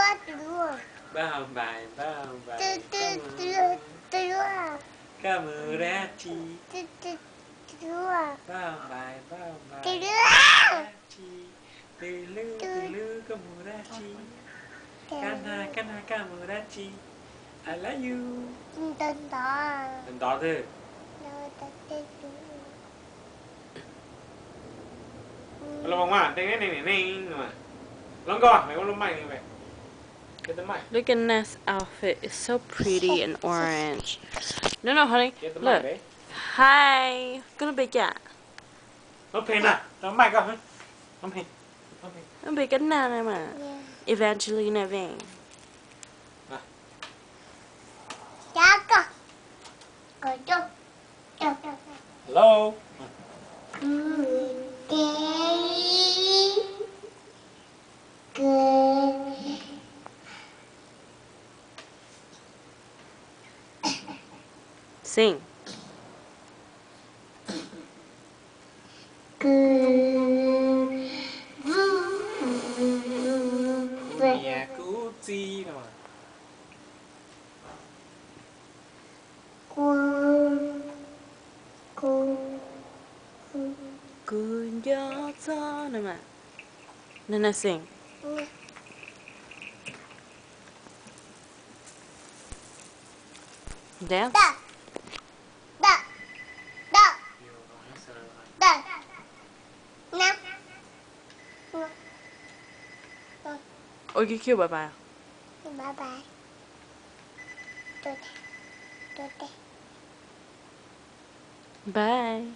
Npauj npais, npauj npais, koj mus dab tsi? Npauj npais, npauj npais, koj mus dab tsi? Tw hlwb, tw hlwb, koj mus dab tsi? Kab nag, kab nag, koj mus dab tsi? I love you. Ntov twg? Los nkoj, ua lub maij li. Look at Nana's outfit. It's so pretty and orange. No, no, honey. Look. Hi. Koj lub npe cas? Lub npe Kab Nag no mas. Evangelina Vane. Hello. Sing. Niam kuv txiv no. Kuv nco txog no mas. Nana sing. Dance. Ua kiv kiv bye bye. Bye.